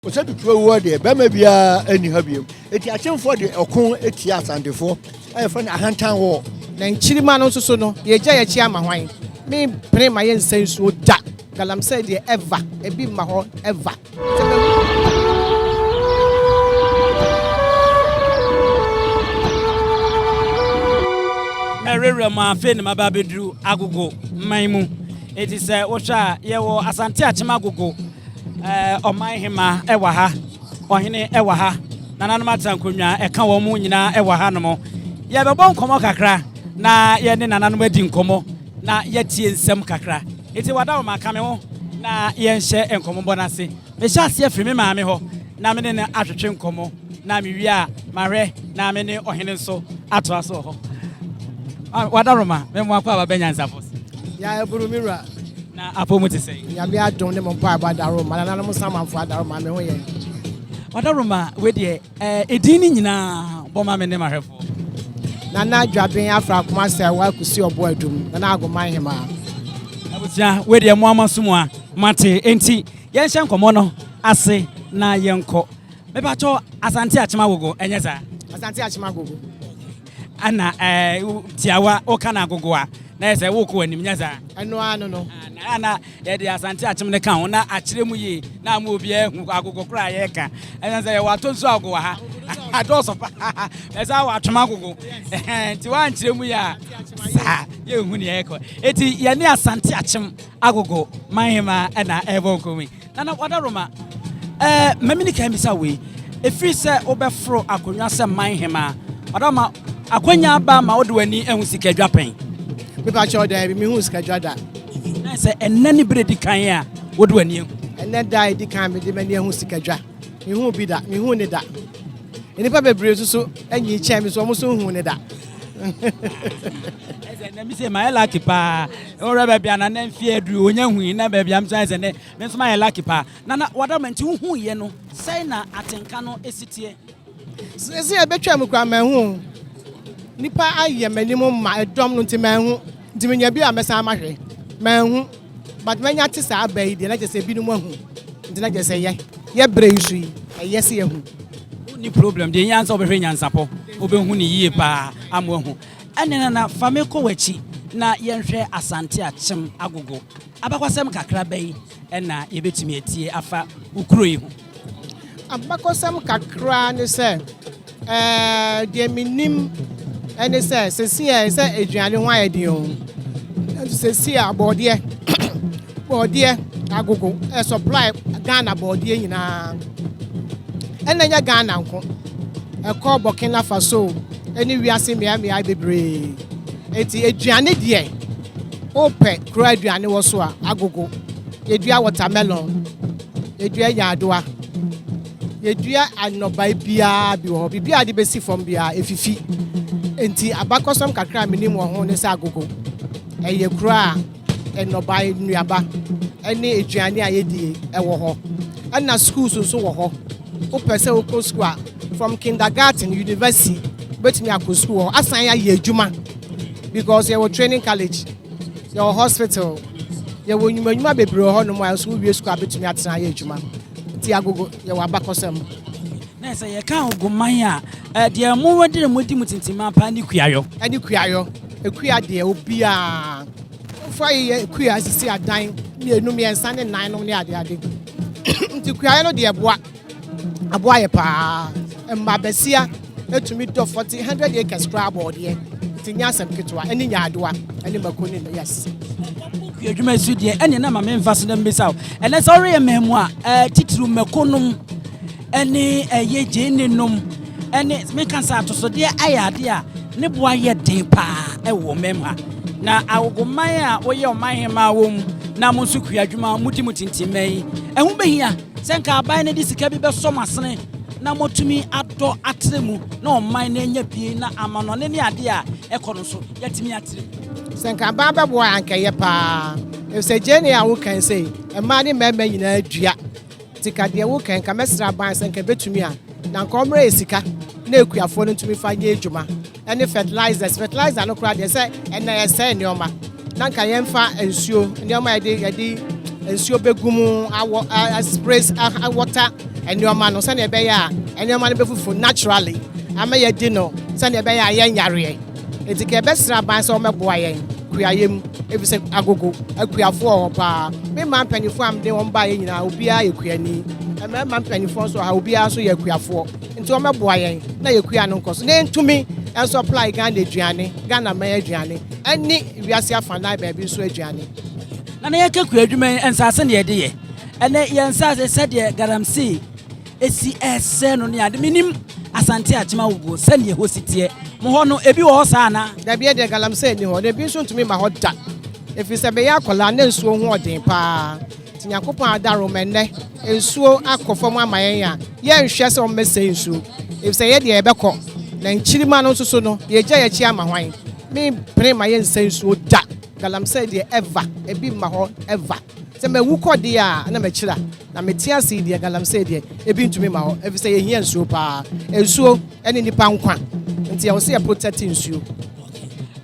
Osei Tutu awuo deɛ, bɛrima biara nni ha biom. Eti Akyemfoɔ de ɔko tia Asantefoɔ a yɛfrɛ no Ahantan War. Na nkyirimma no nso so no, yɛgya yɛn akyi ama hwan? Mempene ma yɛnsa nsuo da. Galamsey deɛ ever, ebi mma hɔ ever. Sɛ mawu. Mɛwerɛwerɛ mu afei na maba abɛduru Agogo man mu. Enti sɛ wohwɛ a, yɛwɔ Asante Akyem Agogo. Ɔman hema wɔ ha, ɔhene wɔ ha, nananom atena nkonnwa ɛka wɔn mu nyinaa wɔ ha nom. Yɛbɛbɔ nkɔmmɔ kakra na yɛne nananom adi nkɔmmɔ na yɛatie nsɛm kakra. Enti wada wɔn aka me ho na yɛnhyɛ nkɔmmɔbɔ no ase. Mehyɛ aseɛ firi me maame hɔ na me ne no atwetwe nkɔmmɔ na mewie a mahwɛ na me ne ɔhene nso atoa so wɔ hɔ. Wadaroma, mɛmo akɔ aba bɛnyansafo. Ya ɛboro me wura. Na apɔ mu te sɛn? Nyame adom ne mo mpaebɔ adaroma, nananom nsamanfo adaroma, me ho yɛ. Wadaroma, wei deɛ ɛdin no nyinaa bɔ ma me ne mahwɛfoɔ. Nana Dwaben Afra Kumasi a wakusi ɔbo adum, Nana Agoma Hemaa. Abusua, wei deɛ mo ama so mu a mate, enti yɛnhyɛ nkɔmmɔ no ase na yɛnkɔ. Mepakyɛw, Asante Akyem Agogo, ɛnyɛ saa? Asante Akyem Agogo. Ana tiawa woka no agogo a, na yɛ sɛ wokɔ w'anim, nyɛ saa? Ɛno ara no no. Na na yɛde Asante Akyem no ka ho na akyerɛ mu yie na ama obiara ahu agogo koraa a yɛreka. Ɛsiane sɛ yɛwɔ atɔ nsuo agogo wɔ ha, adɔɔso paa, ɛsɛ wɔ atwom agogo. Nti woankyerɛ mu yie a, saa yɛnhu nea yɛkɔ. Enti yɛne Asante Akyem Agogo manhema na ɛrebɔ nkɔmmɔ yi. Nana Wadaroma, mamini kan bisa wei, ɛfiri sɛ wobɛforo akonnwa sɛ manhema, Wadaroma, akwanya aba ma wode w'ani ahu sikadwa pɛn? Mepa kyɛw, daabi, mehu sikadwa da. Na sɛ ɛnnɛ ne berɛ di kan a wode w'ani ahu? Ɛnnɛ da a ɛdi kan mede m'ani ahu sikadwa. Mehu bi da, mehu ne da. Nnipa bebree nso so anyi kyɛn me so, wɔn nso nhu ne da. Ɛsɛ nnɛ mi sɛ mayɛ lucky paa. Wɔrɛ baabi a nana mfie aduru onya hui na baabi a mesɛ sɛ nnɛ me nso mayɛ lucky paa. Nana Wadaroma, nti wohu yɛ no sɛn na atenka no esi teɛ? Sɛ ɛbɛtwa mu koraa manhu. Nipa ayɛ m'anim ma ɛdɔm no nti manhu. Nti menya bi a mɛsan mahwɛ. Manhu. But manya te saa aba yi deɛ na kyerɛ sɛ ebinom ahu. Nti na kyerɛ sɛ yɛ berɛ yi so yi ɛyɛ sɛ yɛhu. Wonni problem deɛ nyansa wobɛhwɛ nyansapɔ wobɛhu ne yie paa ama wahu. Ɛne nana fa me kɔ w'akyi na yɛnhwɛ Asante Akyem Agogo. Abakɔsɛm kakra bɛyi ɛna yɛbɛtumi atie afa wo kuro yi ho? Abakɔsɛm kakra ne sɛ deɛ menim ɛne sɛ sɛsi a sɛ aduane ho ayɛ den o. Nso sɛsi a bɔɔdeɛ Agogo supply Ghana bɔɔdeɛ nyinaa. Ɛna nyɛ Ghana nko, ɛkɔ Burkina Faso ɛne wiase mmeammea bebree. Eti aduane deɛ, wopɛ kuro aduane wɔ so a, Agogo. Yɛdua watermelon, yɛdua nyaadoa, yɛdua nnɔbae biara bi wɔ hɔ. Biribiara de bɛsi fam biara efifi. Nti abakɔsɛm kakra a menim wɔ ho ne sɛ Agogo ɛyɛ kuro a nnɔbae, nnuaba ɛne aduane a yɛdie ɛwɔ hɔ. Ɛna schools nso wɔ hɔ. Wopɛ sɛ wokɔ school a, from kindergarten, university, wobɛtumi akɔ school wɔ hɔ asan ayɛ adwuma because yɛwɔ training college, yɛwɔ hospital, yɛwɔ nnwumanwuma bebree wɔ hɔnom a nso wowie school a bɛtumi atena ayɛ adwuma. Nti Agogo yɛwɔ abakɔsɛm. Na sɛ yɛka Agogoman a, deɛ mowɔ de mo di mu tintima paa ne kuayɔ. Ɛne kuayɔ. Ekua deɛ, obiara wofa yɛ kua sisi adan 2, 3 ne 4 nom ne adeade. Nti kuayɔ no deɛ boa aboa yɛ paa. Mma basia etumi dɔ 40, 100 acres koraa bɔɔdeɛ. Nti nyɛ asɛm ketewa. Ɛne nyaadoa ɛne mako ne yes. Kua adwuma so deɛ, ɛne na ma memfa so na mbisa wo. Ɛnɛ sɛ woreyɛ man mu a, titiriw mako nom ɛne ɛyɛ gyeene nom ɛne meka sɛ atosodeɛ ayɛ adeɛ a ne boa yɛ den paa ɛwɔ man ha. Na Agogoman a woyɛ ɔman hema wɔ mu na mo nso kua adwuma modi mu tintimma yi, ɛho bɛhia sɛ nka aban no de sika bi bɛsɔ mo asene na motumi adɔ atrɛ mu na ɔman no anya bie na amanɔne ne adeɛ a ɛkɔ no so yɛatumi atrɛ mu. Sɛ nka aban bɛboa a, anka ɛyɛ paa, ɛfisɛ gyeene a wokan sɛ mmaa ne mmarima nyinaa dua. Nti ka deɛ wokan nka mɛsrɛ aban sɛ nka ɛbɛtumi a na nka ɔmmerɛ yɛ sika na akuafoɔ no ntumi fa nyɛ adwuma ɛne fertilizers. Fertilizer no koraa deɛ, sɛ ɛnna ɛsɛe nneɛma, na nka yɛmfa nsuo nneɛma a yɛde nsuo bɛgu mu awɔ spray water. nneɛma no sɛnea ɛbɛyɛ a nneɛma no bɛfufu naturally ama yɛdi no sɛnea ɛbɛyɛ a yɛnyareɛ. Enti ka yɛbɛsrɛ aban sɛ wɔmmɛboa yɛn kuayɛ mu efisɛ Agogo akuafoɔ wɔ hɔ paa. Me mmaa mpanimfoɔ a mede wɔn baeɛ nyinaa obiara yɛ kuani. Mmarima mpanimfoɔ nso wɔ ha obiara nso yɛ akuafoɔ. Nti wɔmmɛboa yɛn na yɛ kua no nkɔ so na yɛntumi nsupply Ghana aduane, Ghana man aduane ɛne wiase afanan baabi nso aduane. Na na yɛka kuadwuma yi, nsaase na yɛde yɛ. Ɛnɛ yɛn nsaase sɛdeɛ galamsey si ɛresɛe no ne ade. Menim Asante Akyem Agogo sɛdeɛ ɛhɔ si teɛ. Mo hɔ no, ebi wɔ hɔ saa anaa? Dabi, ɛdeɛ galamsey nni hɔ, na ebi nso ntumi mma hɔ da. Ɛfiri sɛ meyɛ akwadaa na nsuo ho ɔden paa. Nti Nyankopɔn adarom ɛnnɛ nsuo akɔ fam ama yɛn a, yɛnhwɛ sɛ wɔmmɛsɛe nsuo. Ɛfiri sɛ yɛdeɛ yɛbɛkɔ, na nkyirimma no nso so no, yɛgya yɛn akyi ama hwan? Mempene ma yɛnsɛe nsuo da. Galamsey deɛ ever, ebi mma hɔ ever. Sɛ mawu kɔ deɛ a na makyira, na mete ase yi deɛ galamsey deɛ ebi ntumi mma hɔ efisɛ yɛhia nsuo paa. Nsuo ne nipa nkwa nti ɛwɔ sɛ yɛ protect nsuo.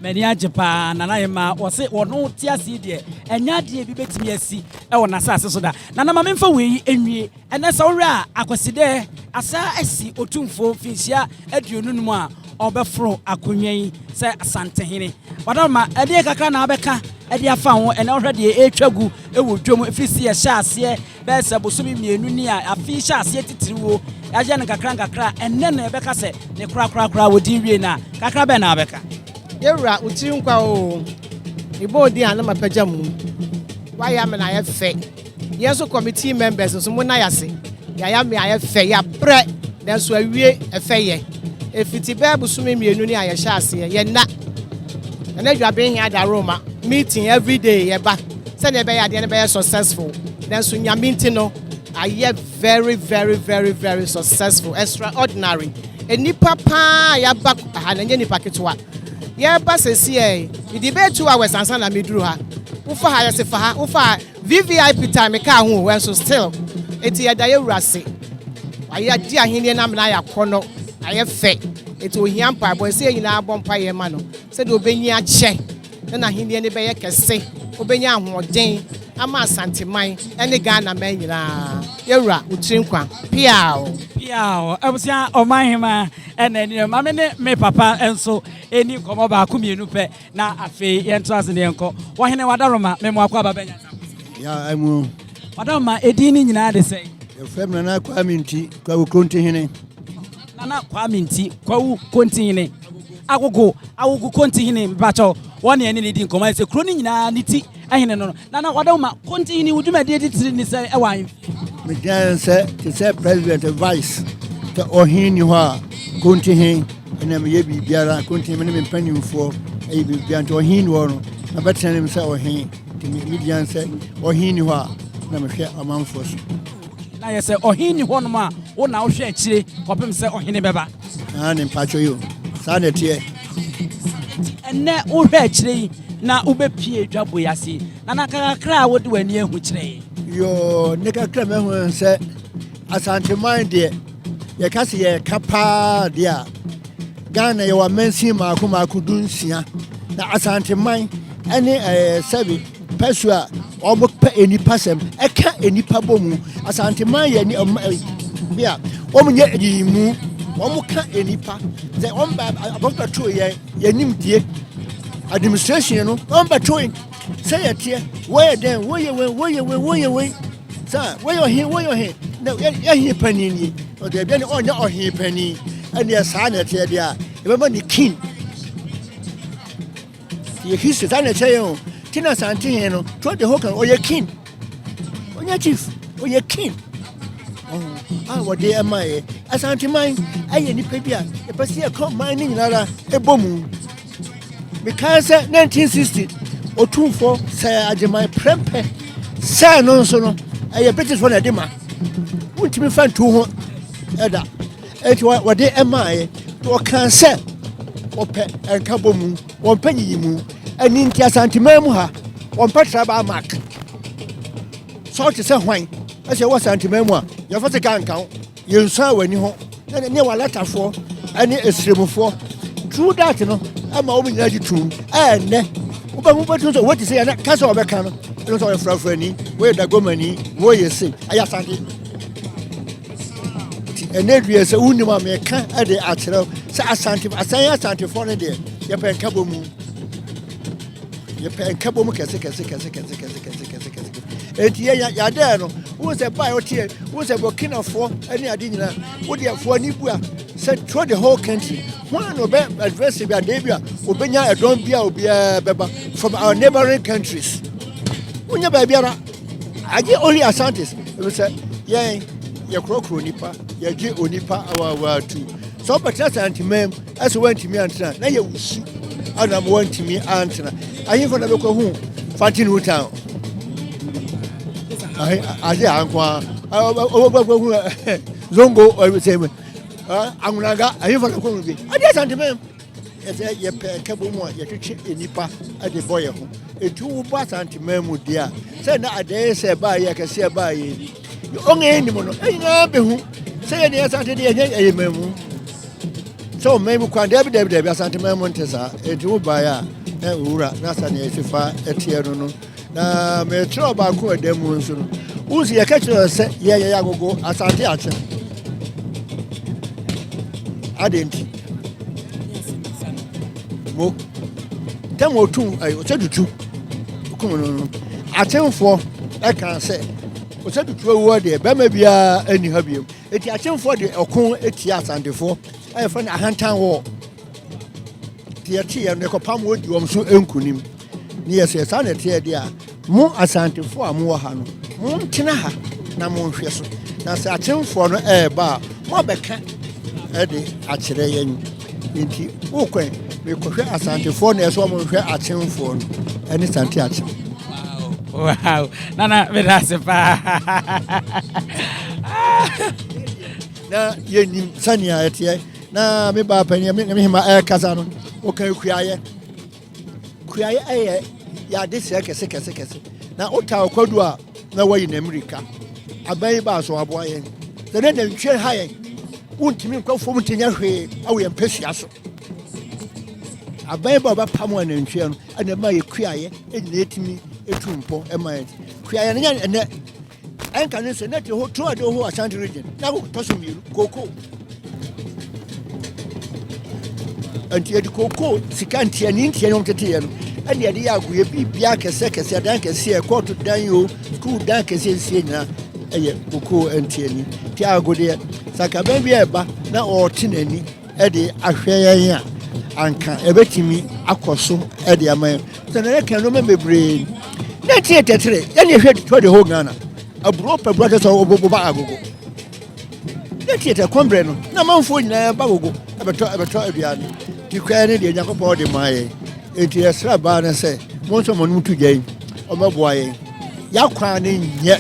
M'ani agye paa Nana Hemaa wɔse wɔno te ase yi deɛ ɛnyɛ adeɛ ebi bɛtumi asi wɔ n'asase so da. Nana ma memfa wei nwie. Ɛnnɛ sɛ wohwɛ a, Akwasidɛ asa asi Otumfoɔ mfinhyia 25 a ɔrebɛforo akonnwa yi sɛ Asantehene. Wadaroma, ɛdeɛn kakra na wobɛka de afa ho? Ɛnnɛ wohwɛ deɛ ɛretwa gu wɔ dwam ɛfiri sɛ yɛhyɛɛ aseɛ bɛyɛ sɛ bosome mmienu ni a afe yi hyɛ aseɛ titiriwuo, yɛayɛ no nkakra nkakra a, ɛnnɛ na yɛbɛka sɛ ne korakorakora wɔdi wie no a, kakra bɛn na wobɛka? Yɛwura, wo tiri nkwa oo. Mebɔ wo din a na mapagya mu. Woayɛ amena ayɛ fɛ. Yɛn nso committee members nso mo nan ase. Yɛayɛ ame ayɛ fɛ, yɛabrɛ nanso awie ɛfɛ yɛ. Ɛfiti bɛyɛ bosome mmienu ni a yɛhyɛ aseɛ, yɛnna. Nana Adwaben Hia Daroma meeting everyday yɛba sɛdeɛ ɛbɛyɛ adeɛ no bɛyɛ successful. Nanso Nyame nti no ayɛ very very very very successful, extraordinary. Nnipa paa a yɛaba ha no ɛnyɛ nnipa ketewa. Yɛreba sɛsiɛ yi, mede bɛyɛ 2 hours ansa na meduru ha. Wofa ha yɛse fa ha, wofa ha VVIP time mekaa ho o, ɛnso still. Enti yɛda yɛ wura ase. Wayɛ di ahenni no amena ayɛ akɔnnɔ, ayɛ fɛ. Enti ohia mpaebɔ, ɛsɛ yɛn nyinaa bɔ mpaeɛ ma no sɛdeɛ ɔbɛnyi akyɛ na n'ahenni no bɛyɛ kɛse, ɔbɛnya ahoɔden ama Asanteman ne Ghana man nyinaa. Yɛwura, wo tiri nkwa. Piaw! Piaw! Abusua ɔman hema ɛna ɛni ma me ne me papa nso ɛni nkɔmmɔ baako mmienu pɛ na afei yɛnto ase ne yɛnkɔ. Wɔhene Wadaroma, me mo akɔ aba bɛnya. Ya amu. Wadaroma, edin ne nyinaa de sɛn? Yɛfrɛ me Nana Kwame Nti, Kwawu Kontihene. Nana Kwame Nti, Kwawu Kontihene. Agogo, Agogo Kontihene, mpakyɛw, wɔn ne ɛne ne di nkɔmmɔ sɛ kuro no nyinaa ne ti ɛhene no no. Nana Wadaroma, Kontihene, wo dwumadie titiri ne sɛ ɛwɔ ahemfie? Megyina sɛ te sɛ president vice sɛ ɔhene ni hɔ a Kontihene ɛna meyɛ biribiara. Kontihene me ne me mpanimfoɔ ɛyɛ biribiara nti ɔhene ni hɔ no mabɛtena ne mu sɛ ɔhene nti megyina sɛ ɔhene ni hɔ a na mehwɛ ɔmanfoɔ so. Na yɛ sɛ ɔhene ni hɔnom a wo na wohwɛ akyire kɔpem sɛ ɔhene bɛba. Aa ne mpakyɛ yi o, saa na ɛteɛ. Ɛnnɛ wohwɛ akyire yi na wobɛpie dwabo yi ase na na kakra a wode w'ani ahu kyerɛ yɛ. Yoo, ne kakra mahu sɛ Asanteman deɛ yɛka sɛ yɛka paa deɛ a Ghana yɛwɔ amansin mmaako mmaako 16 na Asanteman ɛne ɛɛ sɛbi pɛso a wɔpɛ nnipa sɛm ɛka nnipa bɔ mu. Asanteman yɛ ni ɔmo bi a wɔn nyɛ yiyimu, wɔn ka nnipa sɛ wɔn ba abɔfo bɛto yɛn yɛn nimdie administration no wɔn bɛto sɛ yɛteɛ wɔyɛ dɛn wɔyɛ wei wɔyɛ wei wɔyɛ wei sɛ wɔyɛ ɔhen wɔyɛ ɔhen na yɛhe panin nie ɔde ebi ne ɔnyɛ ɔhen panin ɛneɛ saa na ɛteɛ deɛ a yɛbɛma ne king yɛ history saa na ɛkyerɛ yɛn o ti na Asante no to de hɔ kan ɔyɛ king, ɔnyɛ chief, ɔyɛ king a wɔde ɛma yɛ. Asanteman ɛyɛ nipa bi a yɛpɛ sɛ yɛka ɔman no nyinara ɛbɔ mu. Mekae sɛ 1960 Otumfoɔ sɛ Agyeman prɛmpɛ sɛ no nso no ɛyɛ British fo na ɛde ma wontumi fa ntu ho ɛda ɛnti wɔde ɛma yɛ. Wɔkaa sɛ wɔpɛ ɛnka bɔ mu, wɔmpɛ nyiyimu. Ɛne nti Asanteman mu ha wɔmpɛ tribal mark sɛ ɔte sɛ hwan ɛsɛ ɛwɔ Asanteman mu a yɛfa sɛ ka nka ho yɛnsuan w'ani ho ne walatafoɔ ɛne esiremufoɔ. Through that no ɛma wɔn nyinaa gye tum. Ɛɛnɛ wobɛhu wobɛtum sɛ wɔte sɛ yɛn ka sɛ wɔbɛka no ɛno sɛ ɔyɛ frafrani, wɔyɛ dagomani, wɔyɛ se ɛyɛ Asante. Ɛnɛ dua sɛ wonim a meka de akyerɛ sɛ Asante asan Asantefoɔ no deɛ yɛpɛ nkabɔ mu. Yɛpɛ nkabɔ mu kɛse kɛse kɛse kɛse kɛse kɛse kɛse kɛse. Enti yɛ yɛadɛɛ no wohu sɛ baa ɔteɛ wohu sɛ Burkinafoɔ ne ade nyinaa wodeɛ foɔ ani bua sɛ through the whole country hwan na ɔbɛ address bi adeɛ bi a ɔbɛnya ɛdɔm bi a obiara bɛba from our neighboring countries wonya baabiara agye only Asantes ɛfiri sɛ yɛn yɛkorɔkorɔ nipa yɛgye onipa awaawa tu sɛ wobɛtena Asanteman mu ɛsɛ wantumi antena na yɛ wusu ana ma wantumi antena ahemfo na bɛkɔ hu Fante New Town ase anko a ɔbɛkɔ hu zongo sɛ anwonaga ahemfo na kɔ hu bi ade Asanteman ɛsɛ yɛpɛ nkɛbɔ mu a yɛtwetwe nnipa de bɔ yɛn ho ɛtu wo bɔ Asanteman mu deɛ a sɛ na adɛɛ sɛ ɛbaayɛ kɛseɛ ɛbaayɛ bi ɔŋɛ anim no ɛnyinaa bɛhu sɛ yɛne Asante deɛ ɛnyɛ ɛyɛ man mu sɛ ɔman mu kwan daabi daabi daabi Asanteman mu nte saa enti wo baeɛ a na owura na sɛnea ɛsi fa ɛteɛ no no na mekyerɛ ɔbaako a ɛda mu nso no wo nso yɛka kyerɛ sɛ yɛyɛ agogo Asante akyem adɛn nti mo tɛm ɔtum ɔsɛ tutu kum no no akyemfoɔ ɛka sɛ ɔsɛ tutu awuo deɛ bɛrima biara ɛnni ha biom Eti akyemfoɔ de ɔko tia Asantefoɔ a yɛfrɛ no ahantan wɔ. Nti yɛteeɛ no yɛkɔpam wɔn di wɔn so nkunim. Ne yɛ sɛ saa na ɛteɛ deɛ a, mo Asantefoɔ a mowɔ ha no, montena ha na monhwɛ so. Na sɛ akyemfoɔ no ɛreba a, moabɛka ɛde akyerɛ yɛn. Nti wokɔ mekɔhwɛ Asantefoɔ na ɛsɛ wɔn nhwɛ akyemfoɔ no ɛne Sante Akyem. Wow, Nana, meda ase paa. Na yɛnim sɛnea ɛteɛ na me baa panyin me me hema ɛrekasa no ɔka kuayɛ kuayɛ ɛyɛ yɛade sɛ kɛse kɛse kɛse na wota ɔkwadu a na wayi na mmirika aban yi baa so aboa yɛn sɛ ne nantwie ha yɛn wontumi nkɔ fam nti nyɛ hwee ɛwɔ yɛn mpasua so aban ba ɔbɛpam anantwie no ɛna ɛma yɛ kuayɛ ɛnyina ɛtumi ɛtu mpɔ ɛma yɛn kuayɛ no nyɛ ɛnɛ ɛnka ne sɛ na te hɔ to ade hɔ Ashanti region na tɔ so mmienu kooko nti yɛde kooko sika ntia ne ntia ne wɔn tete yɛ no ɛna yɛde yɛ agoyɛ biribiara kɛseɛ kɛseɛ dan kɛseɛ kɔɔto dan yi o sukuu dan kɛseɛ nsie nyinaa ɛyɛ kooko ntia ni ti agodeɛ sakaban bi a ɛba na ɔɔte n'ani de ahwɛ yɛn a, anka ɛbɛtumi akɔ so de ama yɛn. Sɛ na yɛka nneɛma bebree. Na ɛte tɛtere, yɛne ɛhwɛ tɔ de whole Ghana. Aburo pɛ buro sɛ ɔbɛba agogo. Na ɛte tɛ kɔmbrɛ no, na amanfoɔ nyinaa ba agogo ɛbɛtɔ ɛbɛtɔ aduane. Ti kwan ne deɛ Nyankopɔn de maa yɛn. Enti yɛsrɛ baa no sɛ, mo nso mo nom to gya yi, ɔmmɛboa yɛn. Yɛakwan ne nyɛ,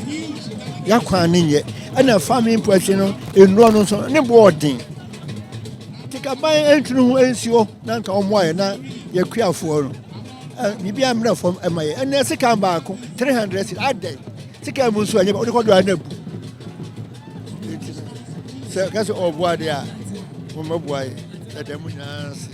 yɛakwan ne nyɛ. Ɛna farming mpo akyi no, nnuro no nso ne boɔ ɔden. Nti ka ban ntunu ho nsuo na nka wɔn ayɛ na yɛkuafoɔ no biribi ammerɛ fam ɛma yɛ ɛnɛ sika baako 300 cedi adɛn sika mu nso ɛnyɛ wode kɔdɔ a na bu nti sɛ ka sɛ ɔboa deɛ a wɔmmɛboa yɛ ɛda mu nyinaa ase.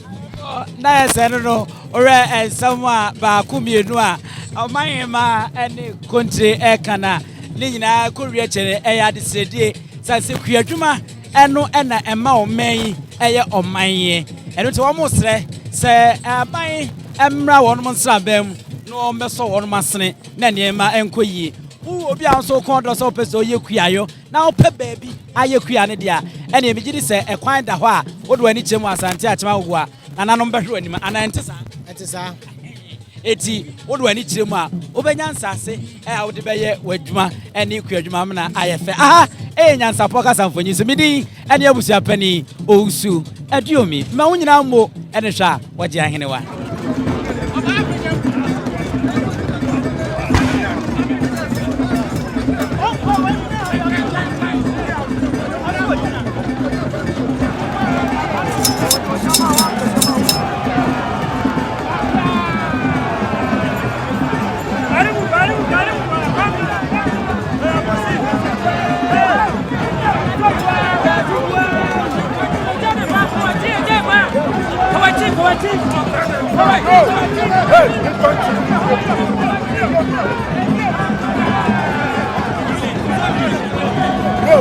Na yɛ sɛ no no ɔwɛ nsɛm a baako mmienu a ɔmanhema ne kontire ɛka no a ne nyinaa kɔwie kyɛ no ɛyɛ adesrɛdie sɛ sɛ kuadwuma Ɛno na ɛma ɔman yi yɛ ɔman yi. Ɛno nti wɔsrɛ sɛ aban mmra wɔn nsraban mu na wɔmmɛsɔ wɔn asene na nneɛma nkɔ yie. Wowɔ obi a nso kɔn dɔ sɛ wopɛ sɛ ɔyɛ kuayɔ na wopɛ baabi ayɛ kua no deɛ a, ɛneɛ megye di sɛ ɛkwan da hɔ a wode w'ani kyerɛ mu Asante Akyem Agogo a, nananom bɛhwɛ w'anim anaa ɛnte saa? Ɛte saa. Enti wode w'ani kyerɛ mu a, wobɛnya nsase a wode bɛyɛ w'adwuma ne kuadwuma amena ayɛ fɛ. Aha ɛyɛ Nyansapɔ kasa mfonyin so. Me din ne abusuapanin Owusu Aduomi. Ma wo nyinaa mmo ne hwɛ a wɔgye ahenewa. Go!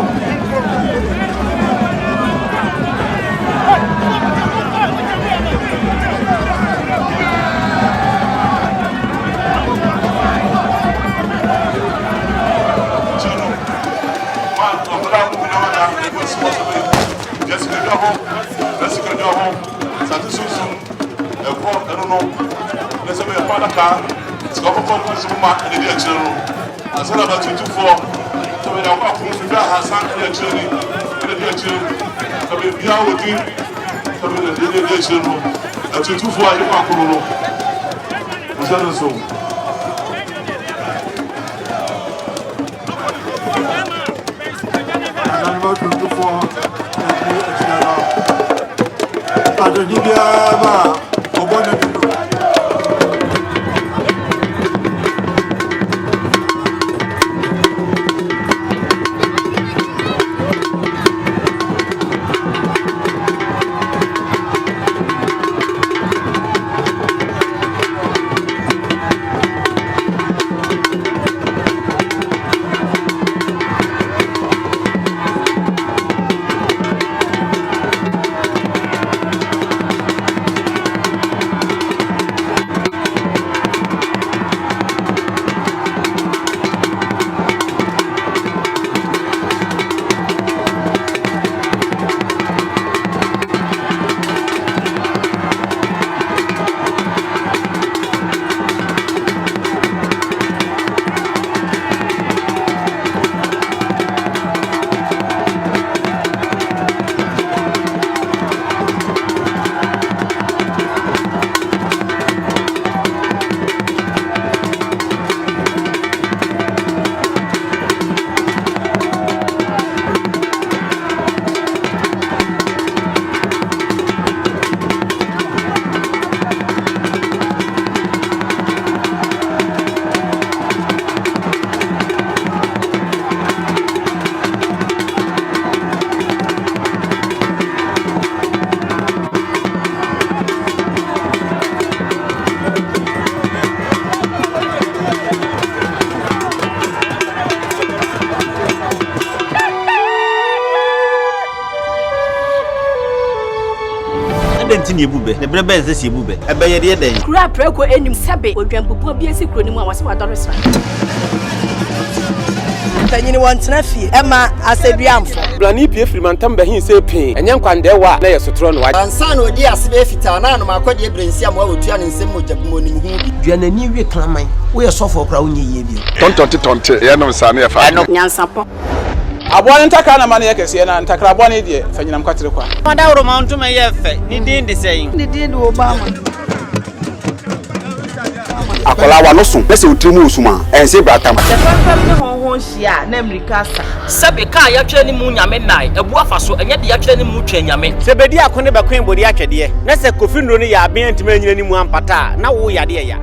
Asoma sɛ bɛ gya sikadwa ho, na sikadwa ho, asase sunsum ɛkɔ ɛno no, na sɛ bɛyɛ kɔ adaka, sika kɔkɔɔ no nso ma ɛna di akyire no, ansa na batutufoɔ sɛ bɛyɛ akɔ ako mfeɛ ahasa ɛna akyire ni, ɛna di akyire, sɛ bɛyɛ biara wɔ din, sɛ bɛyɛ na di akyire no, atutufoɔ a yɛkɔ ako no no, nhyɛ no nso. Nananom atumfoɔ ɛdi akyire no, adoni biara ba a ɔbɔ ne dodo. Adɛn nti na yɛbu bɛ? Na berɛ bɛn na ɛsɛ sɛ yɛbu bɛ? Ɛbɛ yɛde yɛ dɛn? Kuro a prako nnim sɛbe odwanbubuo bi asi kuro no mu a wɔse wadɔre sra. Mpanyin wɔntena fie ɛma asɛduamfo. Brane pue firi mantam bɛhe sɛ pee, ɛnyɛ nkwandɛɛwa a na ɛyɛ sotorɔ na wagye. Ansa na ɔdii ase bɛyɛ fitaa na anom akɔdeɛ berɛ nsiamoa a ɔtua ne nsam mogya gu mu ɔnim ho bi. Dua n'ani we kraman. Woyɛ sɔfoɔ koraa wonyɛ yie bio. Tɔntɔnte tɔnte yɛnom saa na yɛfa adeɛ. Nyansapɔ. Aboa no ntakra na ma no yɛ kɛseɛ, na ntakra bɔne deɛ, fa nyinam kwatere kwa. Ɔdawuroma ntoma yɛ fɛ, ne din de sɛn? Ne din de Obama. Akwadaa w'ano so na sɛ wo tiri mu resum a, ɛnse bratam. Sɛ fɛmfɛm ne hɔnhɔn hyia a, na mmirika asa. Sɛbe kaa yɛatwerɛ ne mu Nyame nnae, abu afa so, ɛnyɛ deɛ yɛatwerɛ ne mu Twɛn Nyame. Sɛ bedi ako ne bɛkoe bode atwɛdeɛ, na sɛ Kofi nnuro no yɛ aben antumi anyina ne mu ampata a, na wo yadeɛ ya.